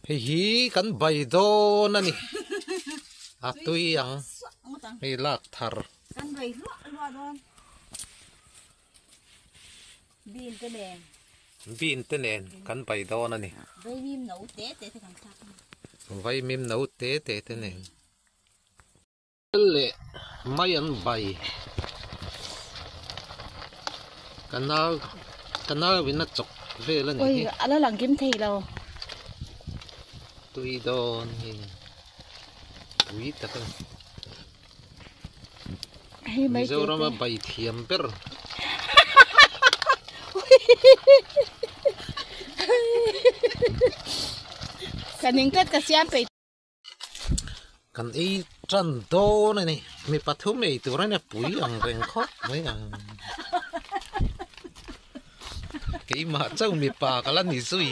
Hei hi kan bai dawn a ni a tui ang hei lak thar. Kan bai hluah hluah dawn bean te nen. Bean te nen kan bai dawn a ni. Vaimim no te te te kan thlak. Vaimim no te te te nen. Leh mai an bai ka nau ka nau in a chawk vel a ni hi. Oi a la lang kim thei lo. Tui dawn hi tui tak a ni. Hei mai te te. Mizoram a bai thiam ber. Ka ning tlat ka siam peih. Kan ei tan dawn a ni. Mi pathum ei tur a nia pui ang reng khawp mai ang. Keimah chauh mipa ka la ni zui.